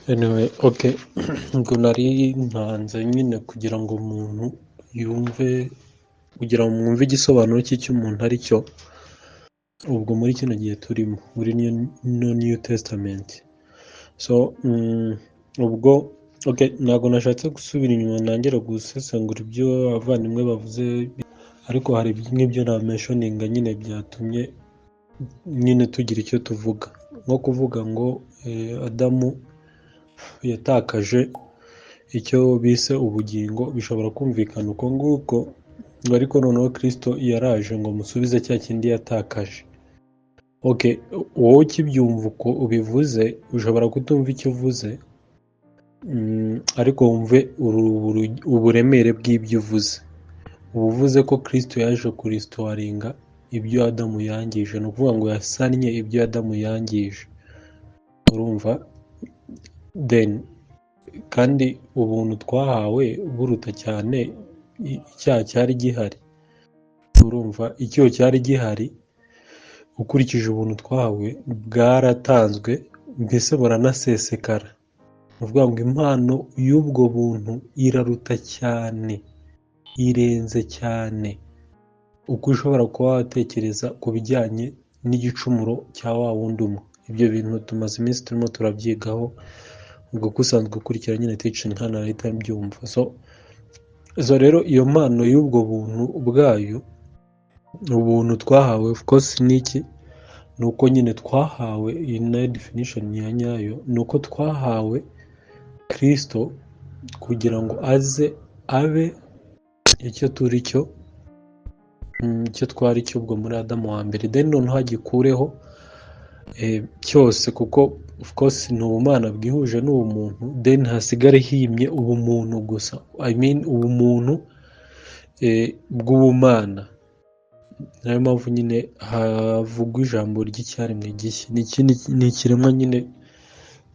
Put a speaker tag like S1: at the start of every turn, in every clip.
S1: Anyway, okay, ubwo nari ntanze nyine kugira ngo umuntu yumve, kugira ngo mwumve igisobanuro cy'icyo umuntu ari cyo, ubwo muri kino gihe turimo muri New Testament. So ubwo okay, ntabwo nashatse gusubira inyuma ntangira gusesengura ibyo abavandimwe bavuze, ariko hari nk'ibyo na mentioninga nyine byatumye nyine tugira icyo tuvuga, nko kuvuga ngo Adamu yatakaje icyo bise ubugingo, bishobora kumvikana uko nguko, ariko noneho Kristo yaraje ngo musubize cya kindi yatakaje. Okay, wowe ukibyumva uko ubivuze ushobora kutumva icyo uvuze, ariko wumve uburemere bw'ibyo uvuze. Uba uvuze ko Kristo yaje kurestoringa ibyo Adamu yangije, ni ukuvuga ngo yasannye ibyo Adamu yangije, urumva? Then kandi ubuntu twahawe buruta cyane icyaha cyari gihari, urumva? Icyo cyari gihari ukurikije ubuntu twahawe bwaratanzwe, mbese buranasesekara. Ni ukuvuga ngo impano y'ubwo buntu iraruta cyane, irenze cyane uko ushobora kuba watekereza ku bijyanye n'igicumuro cya wa wundi umwe. Ibyo bintu tumaze iminsi turimo turabyigaho, ubwo ko usanzwe ukurikira nyine teaching hano arahita abyumva. So rero iyo mpano y'ubwo buntu bwayo, ubuntu twahawe, of course ni iki? Ni uko nyine twahawe, iyi nayo definition ya nyayo, ni uko twahawe Kristo kugira ngo aze abe icyo turi cyo, icyo twari cyo ubwo muri Adamu wa mbere, then noneho agikureho cyose, kuko of course ni ubumana bwihuje n'ubumuntu, then hasigare himye ubumuntu gusa, I mean ubumuntu bw'ubumana. Niyo mpamvu nyine havugwa ijambo ry'icyaremwe gishya, ni ikiremwa nyine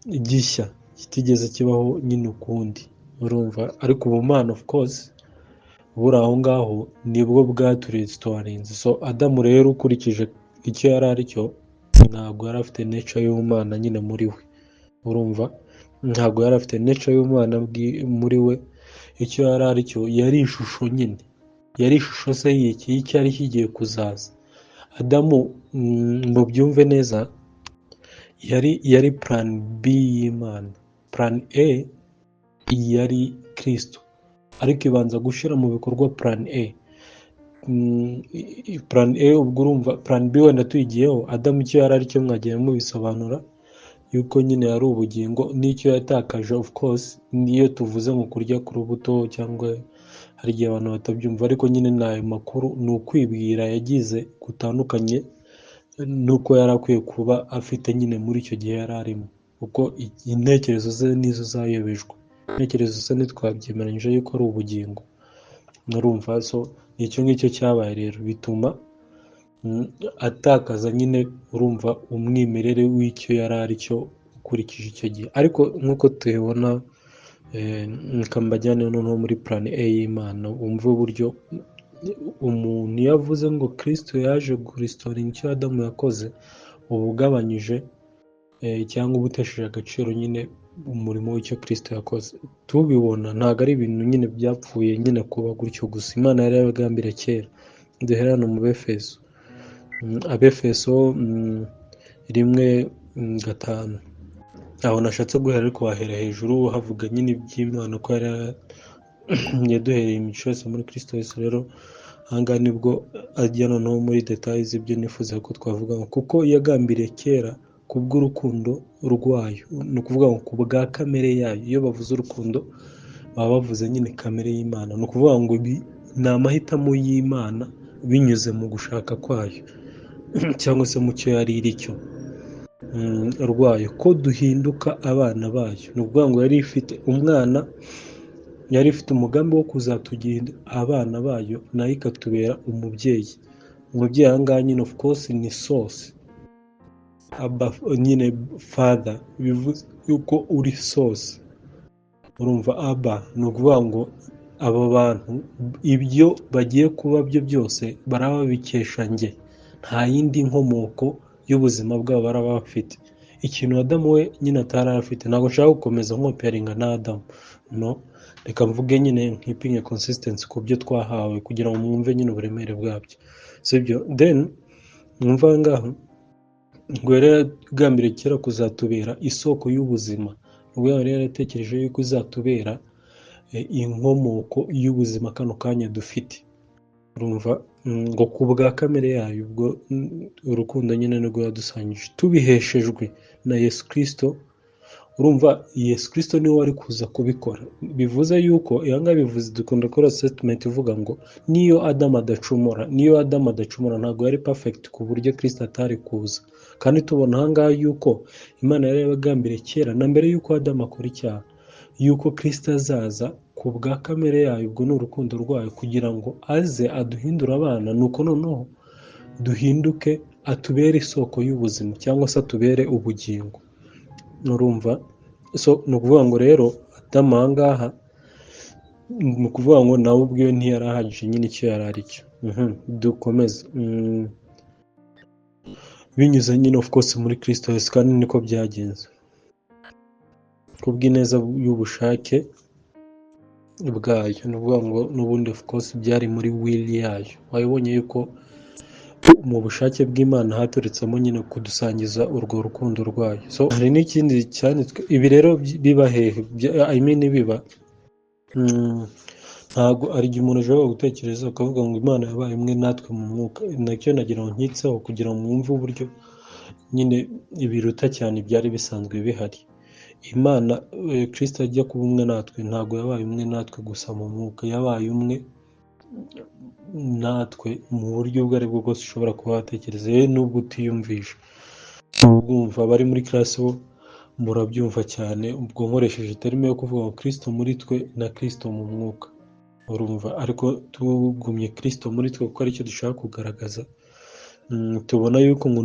S1: gishya kitigeze kibaho nyine ukundi, urumva? Ariko ubumana of course buri aho ngaho nibwo bwaturestorinze. So Adamu rero ukurikije icyo yari ari cyo, ntabwo yari afite nature y'ubumana nyine muri we, urumva? Ntabwo yari afite nature y'ubumana muri we. Icyo yari ari cyo yari ishusho nyine, yari ishusho se y'iki? Y'icyari kigiye kuzaza. Adamu, mubyumve neza, yari plan B y'Imana. Plan A yari Kristo, ariko ibanza gushyira mu bikorwa plan A. Plan A, ubwo urumva plan B wenda tuyigiyeho, Adamu icyo yari ari cyo mwagiye mubisobanura yuko nyine yari ubugingo n'icyo yatakaje. Of course niyo tuvuze ngo kurya ku rubuto, cyangwa hari igihe abantu batabyumva, ariko nyine ni ayo makuru, ni ukwibwira yagize gutandukanye n'uko yari akwiye kuba afite nyine muri icyo gihe yari arimo, kuko intekerezo ze nizo zayobejwe. Intekerezo ze ntitwabyemeranyije yuko ari ubugingo, urumva? So icyo ngicyo cyabaye rero bituma atakaza nyine, urumva, umwimerere w'icyo yari ari cyo ukurikije icyo gihe. Ariko nk'uko tubibona, reka mbajyane noneho muri plan A y'Imana, wumve uburyo umuntu iyo avuze ngo Kristo yaje kurestoringa icyo Adamu yakoze, uba ugabanyije cyangwa uba utesheje agaciro nyine umurimo w'icyo Kristo yakoze. Tubibona ntabwo ari ibintu nyine byapfuye nyine kuba gutyo gusa, Imana yari yarabigambiriye kera. Duhere hano mu Befeso, Abefeso 1:5, aho nashatse guhera, ariko wahera hejuru havuga nyine iby'Imana ko yari yaduhereye imico yose muri Kristo Yesu. Rero ahangaha nibwo ajya noneho muri détails z'ibyo nifuza ko twavuga, kuko yagambiriye kera kubw'urukundo rwayo, ni ukuvuga ngo ku bwa kamere yayo. Iyo bavuze urukundo baba bavuze nyine kamere y'Imana, ni ukuvuga ngo ibi ni amahitamo y'Imana binyuze mu gushaka kwayo cyangwa se mu cyo yari iri cyo rwayo, ko duhinduka abana bayo. Ni ukuvuga ngo yari ifite umwana, yari ifite umugambi wo kuzatugira abana bayo, nayo ikatubera umubyeyi. Umubyeyi aha ngaha nyine of course ni source, Abba nyine father bivuze yuko uri source, urumva? Abba ni ukuvuga ngo aba bantu ibyo bagiye kuba byo byose baraba babikesha njye, nta yindi nkomoko y'ubuzima bwabo baraba bafite. Ikintu Adamu we nyine atari afite, ntabwo nshaka gukomeza nkomparinga na Adamu, no reka mvuge nyine nkeepinge consistency ku byo twahawe kugira ngo mwumve nyine uburemere bwabyo, sibyo? Then mwumva aha ngaha ngo yari yaragambiriye kera kuzatubera isoko y'ubuzima. Ubwo yari yaratekereje yuko izatubera inkomoko y'ubuzima kano kanya dufite. Urumva ngo ku bwa kamere yayo, ubwo urukundo nyine nirwo yadusangije tubiheshejwe na Yesu Kristo. Urumva Yesu Kristo niwe wari kuza kubikora, bivuze yuko aha ngaha bivuze, dukunda gukora statement ivuga ngo niyo Adamu adacumura, niyo Adamu adacumura ntabwo yari perfect ku buryo Kristo atari kuza. Kandi tubona aha ngaha yuko Imana yari yarabagambiriye kera na mbere yuko Adamu akora icyaha, yuko Kristo azaza ku bwa kamere yayo, ubwo ni urukundo rwayo, kugira ngo aze aduhindure abana, nuko noneho duhinduke, atubere isoko y'ubuzima cyangwa se atubere ubugingo. Urumva, so ni ukuvuga ngo rero Adamu aha ngaha ni ukuvuga ngo nawe ubwiwe ntiyari ahagije nyine icyo yari ari cyo. Dukomeze. Binyuze nyine of course muri Kristo Yesu, kandi niko byagenze kubw'ineza y'ubushake bwayo. Ni ukuvuga ngo n'ubundi of course byari muri will yayo. Wabibonye yuko mu bushake bw'Imana haturutsemo nyine kudusangiza urwo rukundo rwayo. So hari n'ikindi cyanditswe, ibi rero biba hehe? I mean biba ntabwo ari igihe umuntu ashobora gutekereza ukavuga ngo Imana yabaye imwe natwe mu mwuka. Nacyo nagira ngo nkitseho kugira ngo mwumve uburyo nyine ibiruta cyane ibyari bisanzwe bihari. Imana, Kristo ajya kuba umwe natwe, ntabwo yabaye umwe natwe gusa mu mwuka, yabaye umwe natwe mu buryo ubwo aribwo bwose ushobora kuba watekereza, yewe nubwo utiyumvisha. Ubwumva abari muri class bo murabyumva cyane, ubwo nkoresheje terme yo kuvuga ngo Kristo muri twe na Kristo mu mwuka. Urumva, ariko tugumye Kristo muri twe kuko aricyo dushaka kugaragaza. Tubona yuko ngo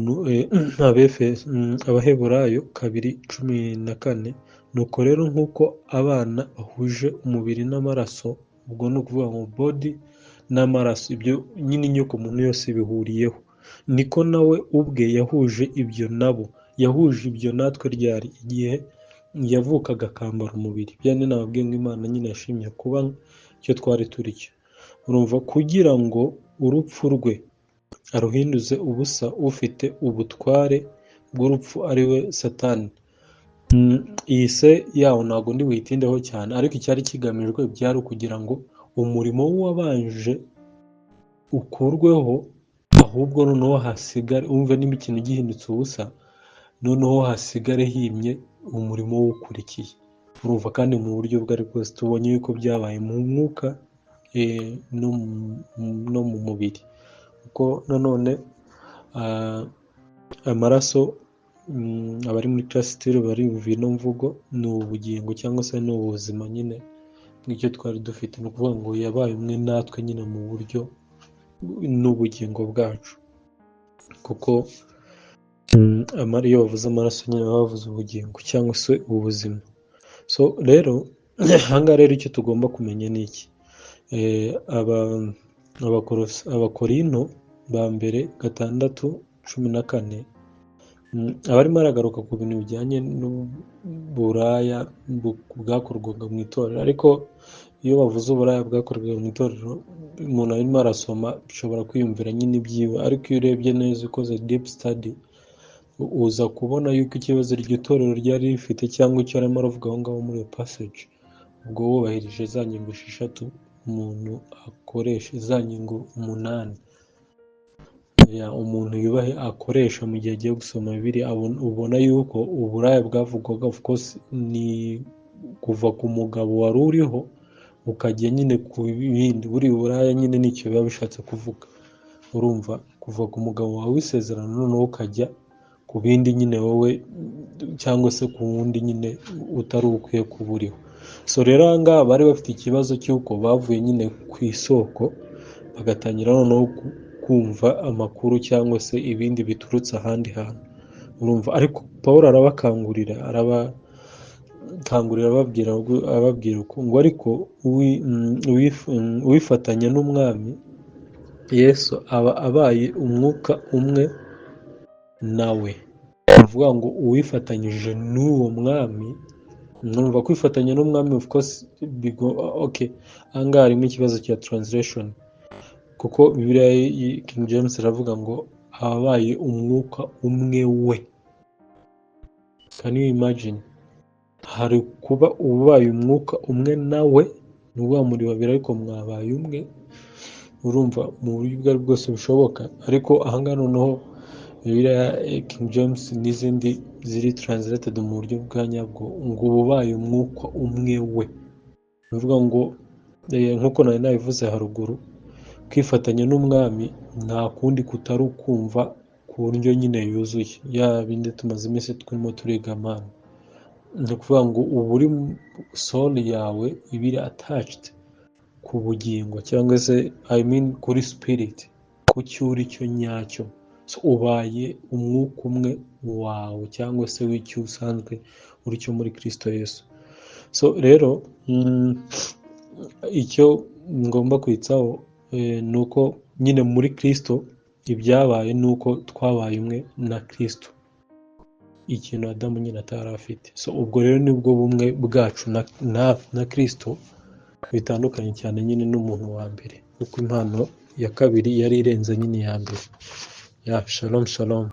S1: Abaheburayo 2:14, nuko rero nk'uko abana bahuje umubiri n'amaraso, ubwo ni ukuvuga ngo body n'amaraso, ibyo nyine inyoko muntu yose bihuriyeho, niko nawe ubwe yahuje ibyo nabo, yahuje ibyo natwe ryari? Igihe yavukaga akambara umubiri. Bya nababwiye ngo Imana nyine yashimye kuba icyo twari turi cyo. Urumva, kugira ngo urupfu rwe aruhinduze ubusa ufite ubutware bw'urupfu ari we Satani. Iyi se yawo ntabwo ndi buyitindeho cyane, ariko icyari kigamijwe byari ukugira ngo umurimo w'uwabanje ukurweho, ahubwo noneho hasigare, umve niba ikintu gihindutse ubusa, noneho hasigare himye umurimo w'ukurikiye. Urumva, kandi mu buryo ubwo ari bwose tubonye yuko byabaye mu mwuka no mu mubiri, kuko nanone amaraso, abari muri class bariyumva ino mvugo, ni ubugingo cyangwa se ni ubuzima nyine bw'icyo twari dufite. Ni ukuvuga ngo yabaye umwe natwe nyine mu buryo n'ubugingo bwacu, kuko iyo bavuze amaraso nyine baba bavuze ubugingo cyangwa se ubuzima. So rero ahangaha rero icyo tugomba kumenya ni iki? Abakorinto ba mbere 6:14, abarimo aragaruka ku bintu bijyanye n'uburaya bwakorwaga mu itorero. Ariko iyo bavuze uburaya bwakorwaga mu itorero, umuntu arimo arasoma bishobora kwiyumvira nyine ibyiwe, ariko iyo urebye neza ukoze deep study uza kubona yuko ikibazo iryo torero ryari rifite cyangwa icyo arimo aravuga aho ngaho muri iyo passage, ubwo wubahirije za ngingo 6 umuntu akoresha, za ngingo 8 umuntu yubahe akoresha mu gihe agiye gusoma Bibiliya, ubona yuko uburaya bwavugwaga of course ni kuva ku mugabo wari uriho ukajya nyine ku bindi. Buriya uburaya nyine nicyo biba bishatse kuvuga. Urumva, kuva ku mugabo wawe w'isezerano noneho ukajya ku bindi nyine wowe cyangwa se ku wundi nyine utari ukwiye kuba uriho. So rero aha ngaha bari bafite ikibazo cy'uko bavuye nyine ku isoko bagatangira noneho kumva amakuru cyangwa se ibindi biturutse ahandi hantu. Urumva, ariko Paul arabakangurira, arabakangurira ababwira uko ngo ariko uwifatanya n'Umwami Yesu aba abaye umwuka umwe nawe. Ni ukuvuga ngo uwifatanyije n'uwo mwami, numva kwifatanya n'umwami, of course bigo. Okay, ahangaha harimo ikibazo cya translation, kuko Bibiliya King James iravuga ngo ababaye umwuka umwe we. Can you imagine? Hari kuba ubaye umwuka umwe nawe, ni ukuvuga muri babiri ariko mwabaye umwe. Urumva, mu buryo ubwo ari bwo bwose bushoboka. Ariko ahangaha noneho Bibiliya ya King James n'izindi ziri translated mu buryo bwa nyabwo ngo ubaye umwuka umwe we. Ni ukuvuga ngo nk'uko nari nabivuze haruguru, kwifatanya n'umwami nta kundi kutari ukumva ku buryo nyine yuzuye, ya bindi tumaze iminsi turimo turiga mana. Ni ukuvuga ngo uba uri soul yawe iba iri attached ku bugingo, cyangwa se, I mean, kuri spirit, ku cyo uri cyo nyacyo. So, ubaye umwuka umwe wawe cyangwa se w'icyo usanzwe uri cyo muri Kristo Yesu. So rero icyo ngomba kwitsaho ni uko nyine muri Kristo ibyabaye ni uko twabaye umwe na Kristo, ikintu Adamu nyine atari afite. So ubwo rero nibwo bumwe bwacu na Kristo bitandukanye cyane nyine n'umuntu wa mbere, kuko impano ya kabiri yari irenze nyine iya mbere. Ya shalom shalom.